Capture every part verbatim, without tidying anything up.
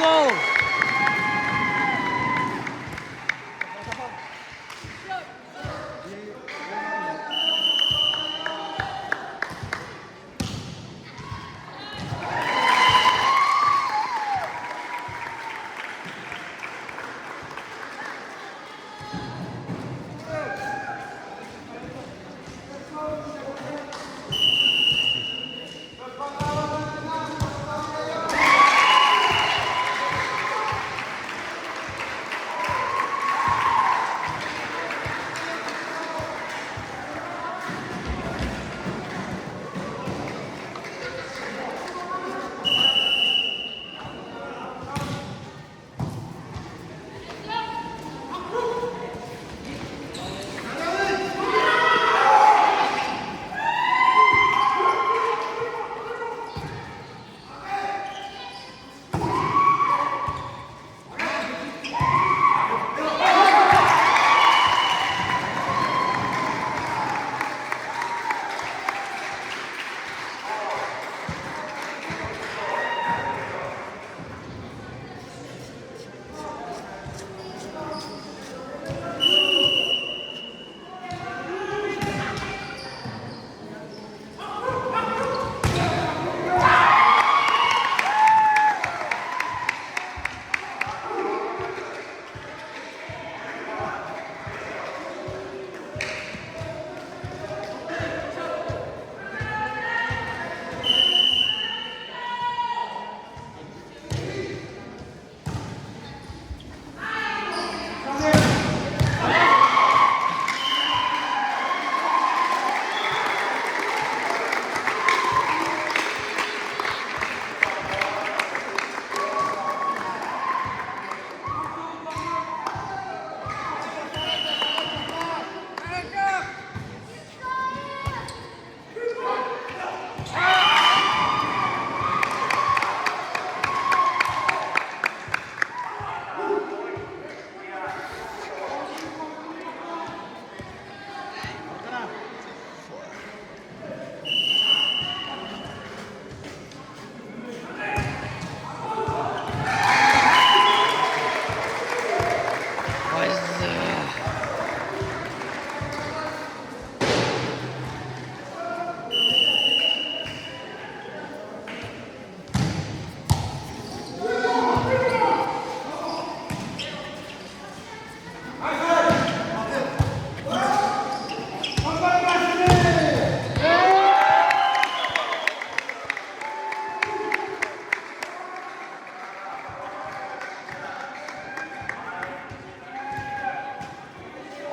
Oh!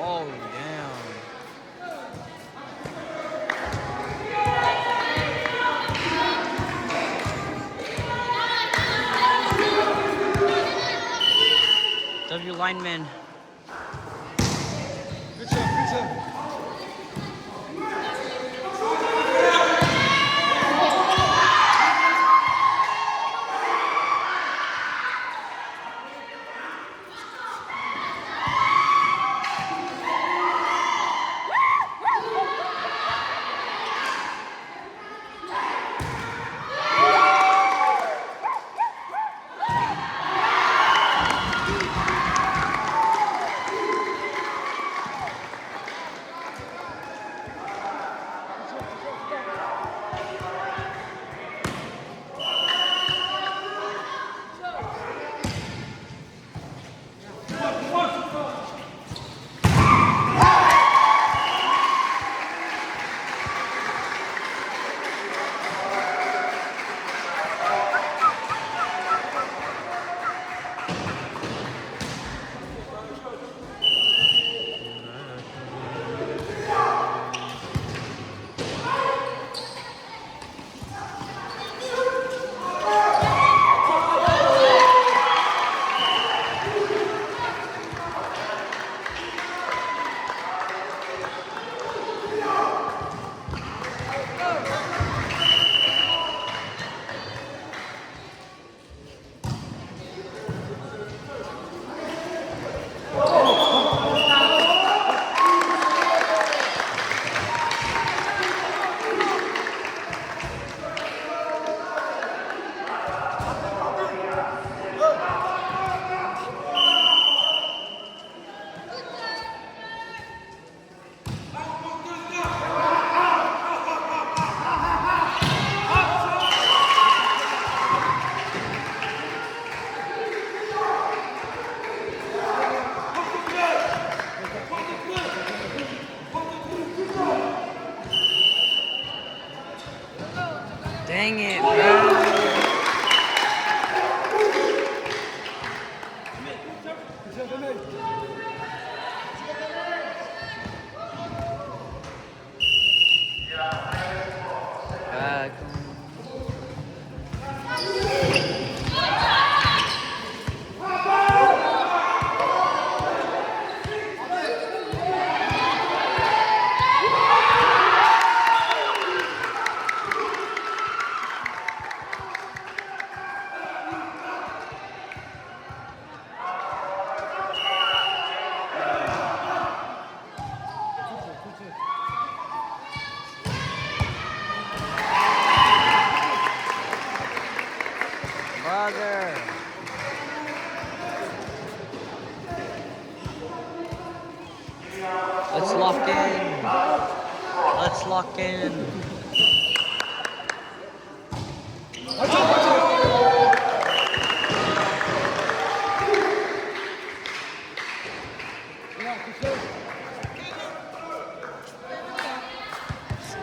Oh, damn. W lineman. Good job, good job. Buzzer. Let's lock in. Let's lock in.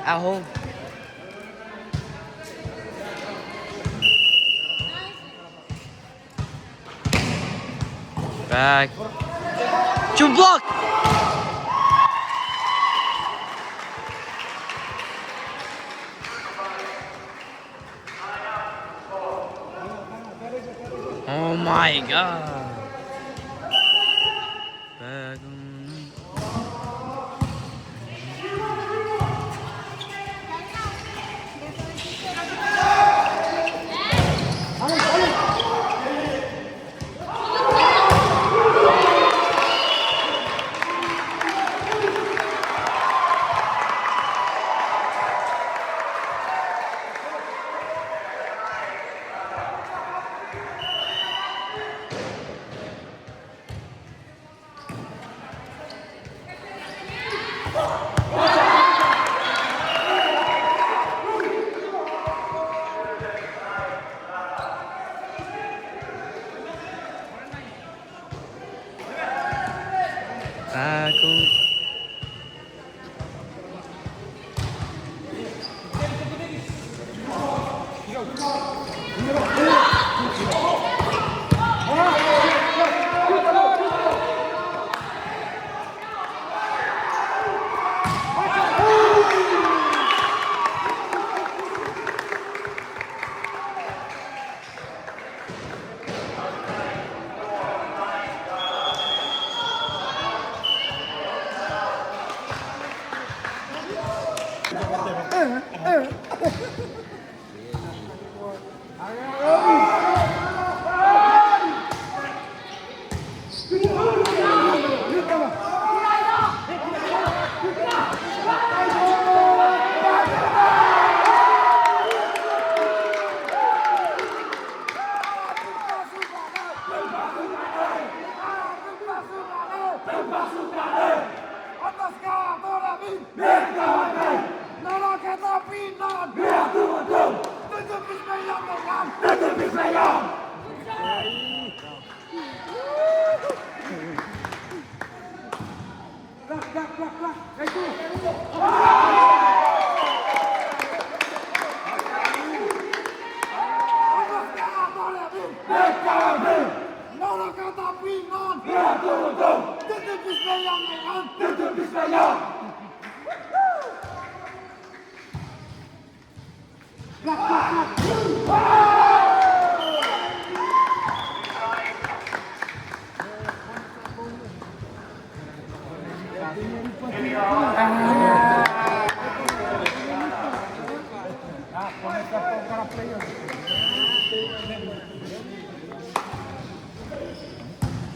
At home. Back. Shoot block! Oh my god. Back. Tackle.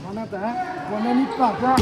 Manata, eh? Manani papa.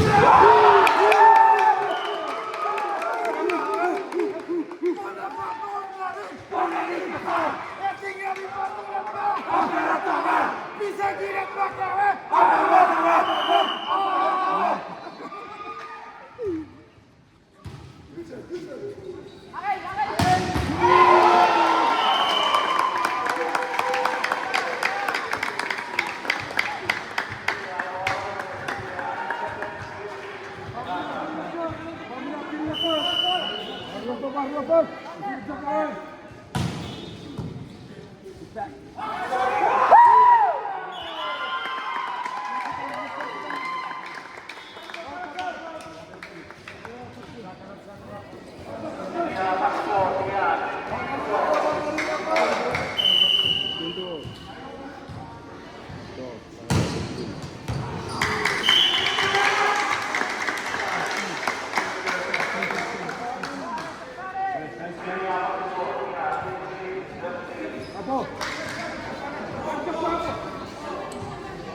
Apo.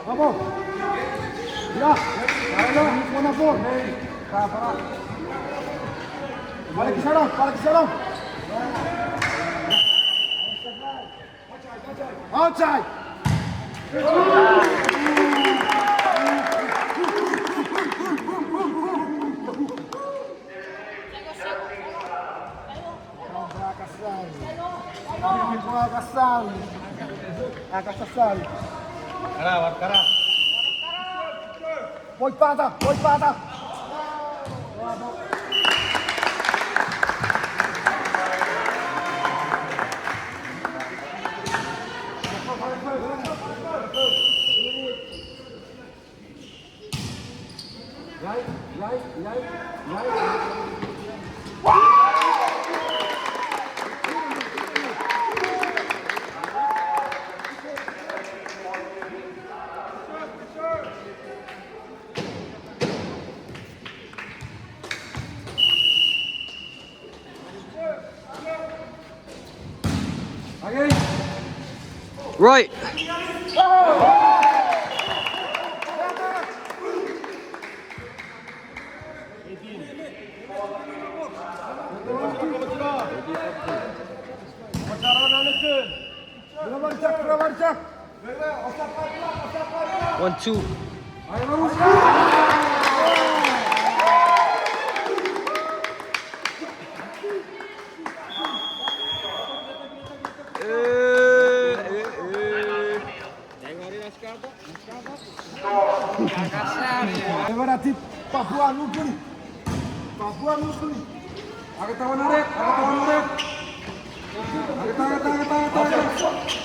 Apo. Ina. Ina. Ina. Ina. Pare kisano, pare kisano. Outside. Akasasari. Kara, kara. Boy pata, boy pata. Right. One, two. Eh, eh, eh. Ewer atip Papua New Guinea. Papua New Guinea. Agata one hundred, agata one hundred. Agata, agata, agata, agata, agata.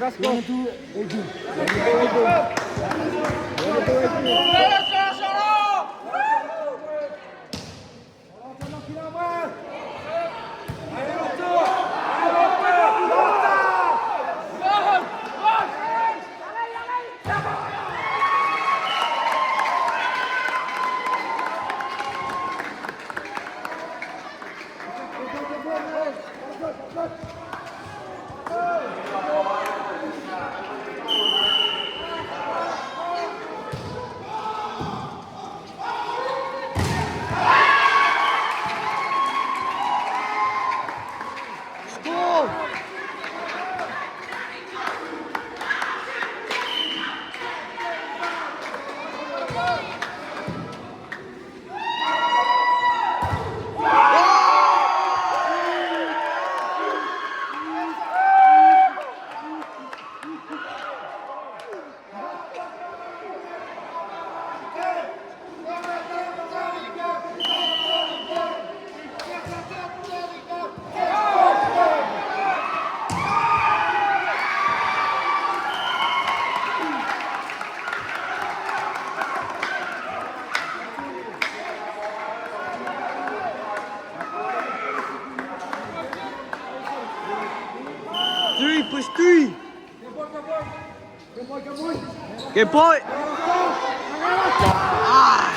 Let's go. Three, push three. Good boy. Ah.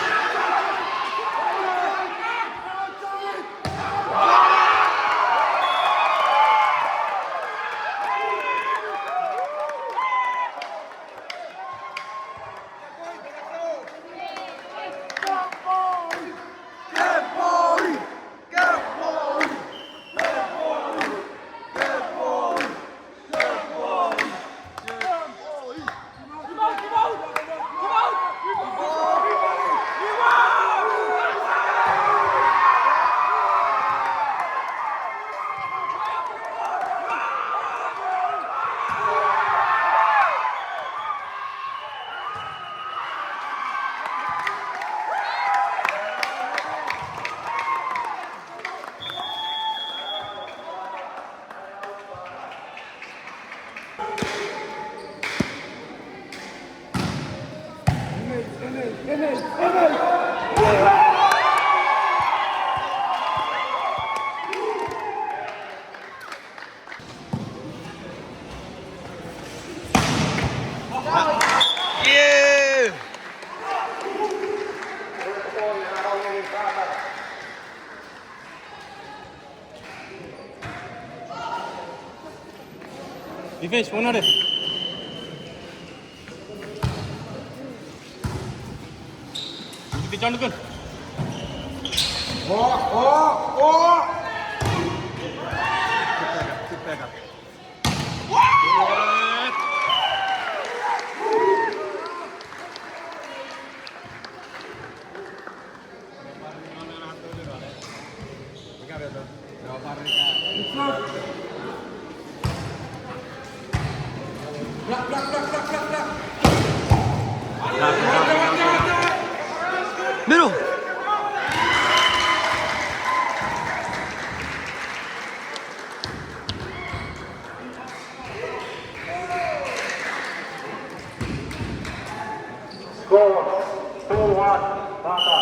Yeah. Defense, one hundred. Keep it, John, good. Oh, oh, oh! Get back up, get back up. Middle. Score, two one, Pata.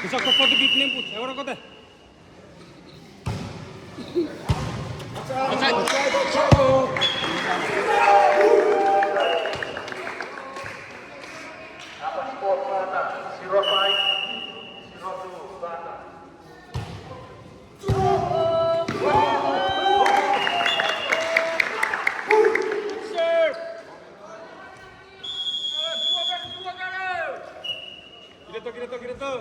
Sokko forty-fifth name put, ewe rokote. Apa score, Pata? Zero five, zero two, Pata. Kireto, kireto, kireto.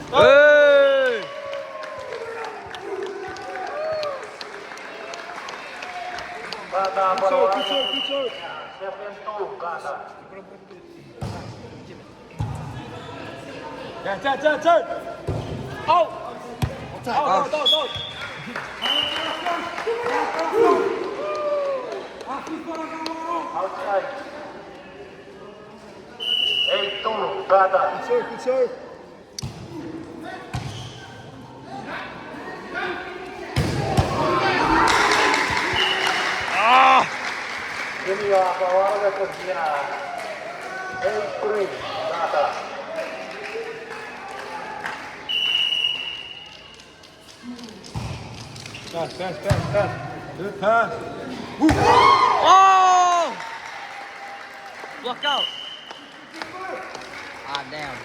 Hey! Good shot, good shot, good shot. Seven two, Pata. Turn, turn, turn, turn. Out. Out, out, out, out. Outside. Eight two, Pata. Good serve, good serve. Ah! Eight three, Pata. Pass, pass, pass, pass. Good pass. Woo! Oh! Block out. Ah, damn.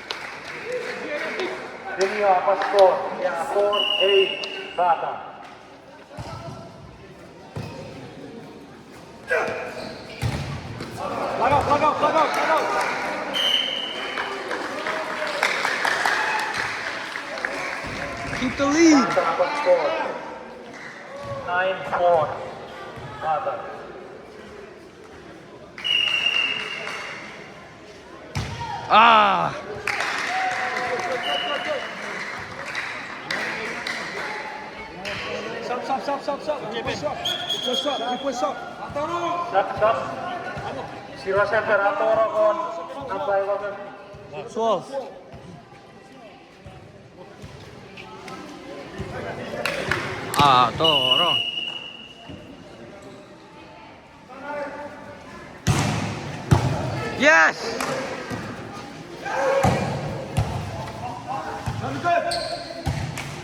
Junior, apa score? Ya, four eight, Pata. Plug out, plug out, plug out, plug out. Keep the lead. Pata, apa score? Nine four, Pata. Ah! Stop, stop, stop, stop, stop. Keep push up. Keep push up. Keep push up. Stop, stop. Siro sefer atoro kon. Twelve. Atoro. Yes!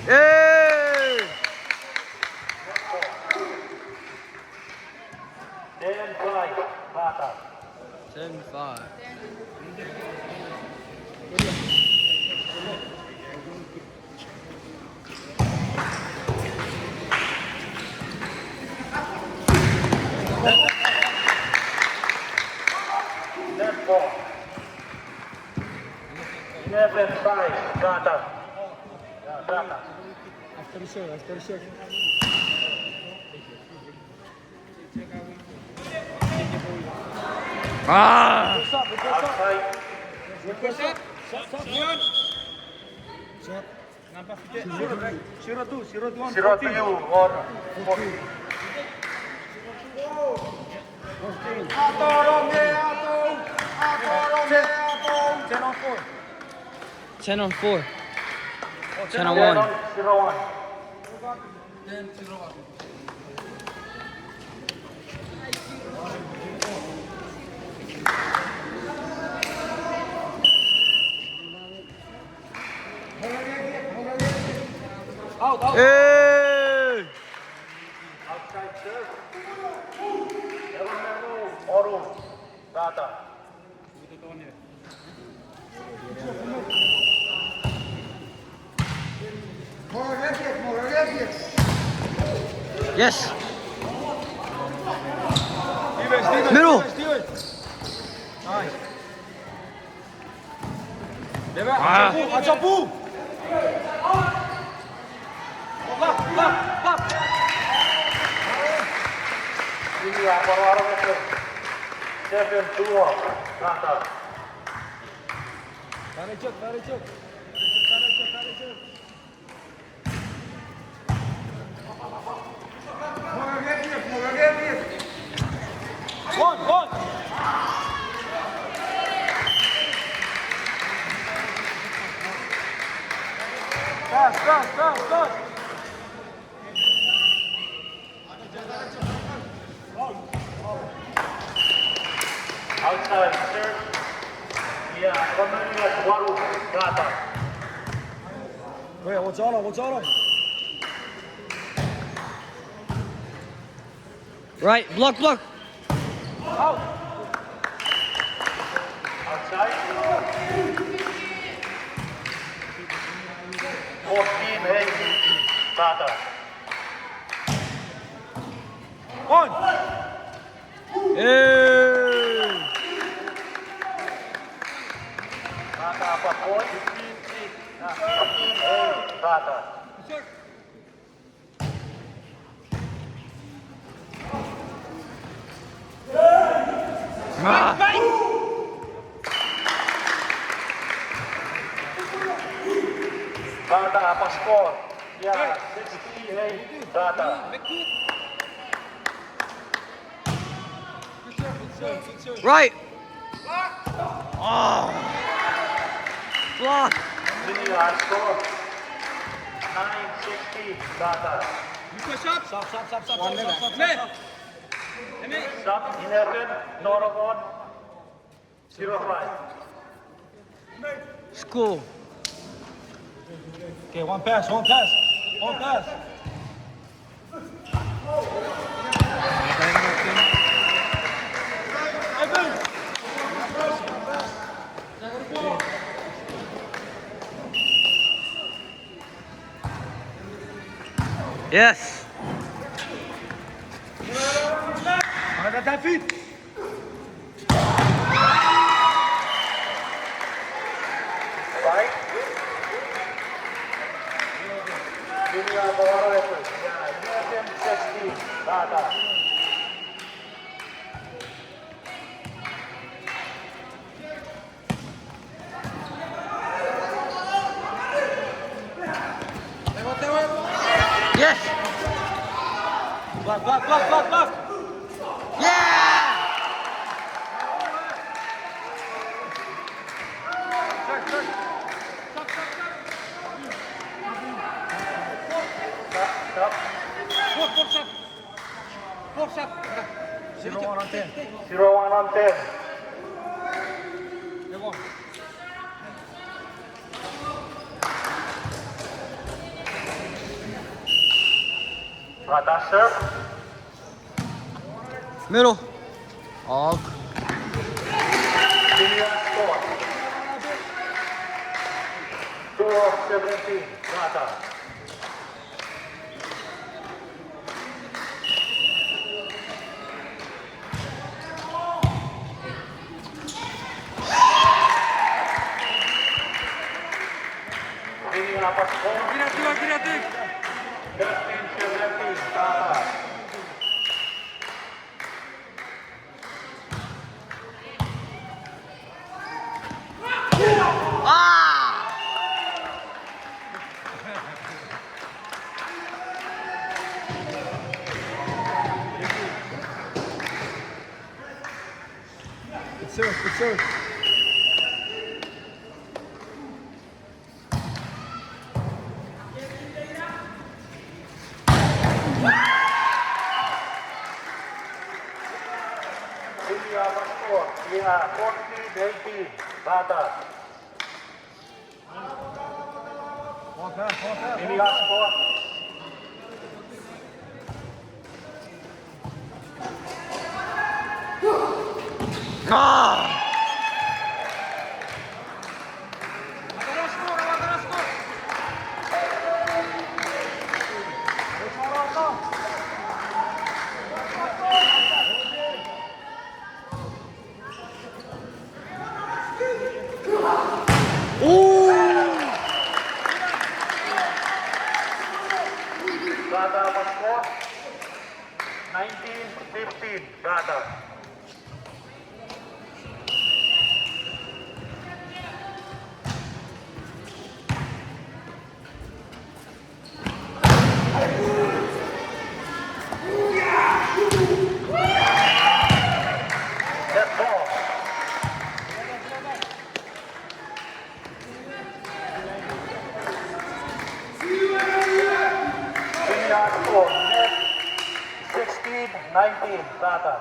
Hey! Ten five, Pata. Ten five. Ten four. Eleven five, Pata. Pata. After the show, after the show. Ah! Outside. Stop, stop, stop. Stop, stop, stop. Stop. Zero two, zero two, or fourteen. Fourteen. Ato, Ronge, ato. Ato, Ronge, ato. Ten on four. Ten on four. Ten on one. Ten on zero one. Ten zero one. Out, out. Hey! Outside serve. Oru, Pata. Yes. Middle. Nice. Ah. Achapu, achapu. Lap, lap, lap. Ini apa, apa, apa? Seven two, Pata. Tare chok, tare chok. Tare chok, tare chok, tare chok. One, one. Pass, pass, pass, pass. Outside, sir. Yeah, one minute, one, data. Wait, what's on him? What's on him? Right, block, block. Out. Outside. Fourteen, hey, data. On. Hey. Data, apa, fourteen, hey, data. Ah. Data, apa score? Yeah, sixty-eight, data. Right. Oh. Block. Senior score. Nine sixty, data. You push up. Stop, stop, stop, stop, stop, stop, stop, stop. Stop, eleven, not on. Zero five. Score. Okay, one pass, one pass, one pass. Yes. Mana ta fit. Five. Junior Colorado, yeah, U S M sixteen, data. Yes. Block, block, block, block, block. Yeah. Stop, stop. Stop, stop, stop. Zero one on ten. Zero one on ten. Rata serve. Middle. Og. Senior score. Two of seventeen. Rata. Ah! Good serve, good serve. Junior Pastor, yeah, fourteen eighteen, Rata. Junior Pastor. Ah! Ooh! Rata, apa score? Nineteen fifteen, Rata. Set ball. Nineteen, Pata.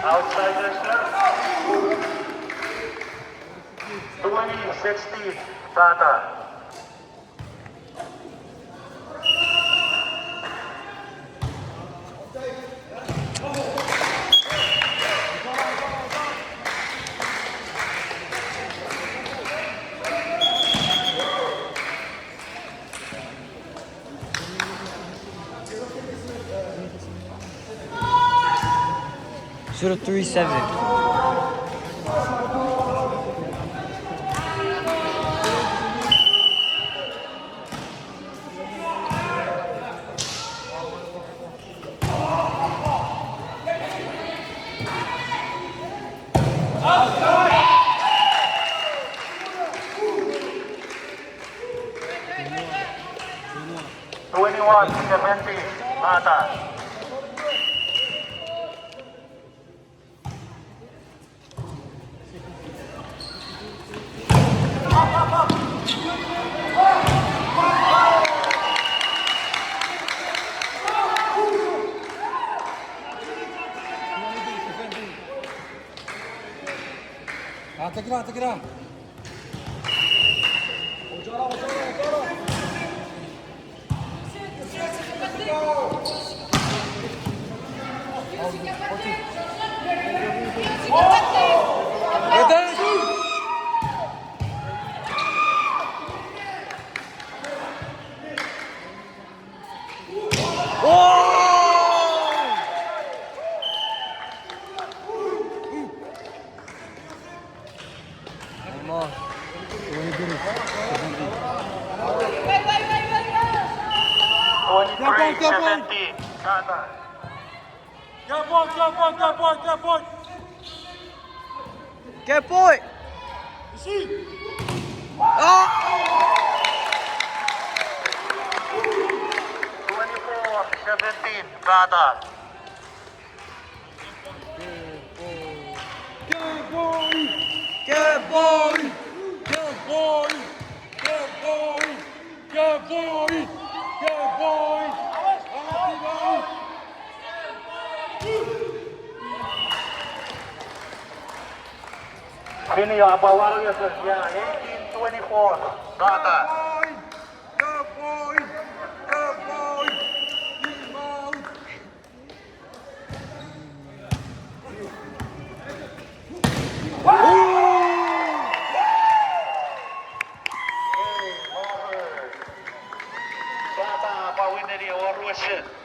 Outside the serve. Twenty, sixteen, Pata. Zero three seven. Twenty-one seventeen, Pata. Ah, take it out, take it out. Twenty-three seventeen. Get point, get point, get point, get point. Get point. Ah! Twenty-four seventeen, Pata. Good boy! Good boy! Good boy! Good boy! Good boy! Good boy! Fini a pawar ya, eighteen twenty-four, Pata. Good boy! Good boy! Pata pwan wineni ewe ruesen.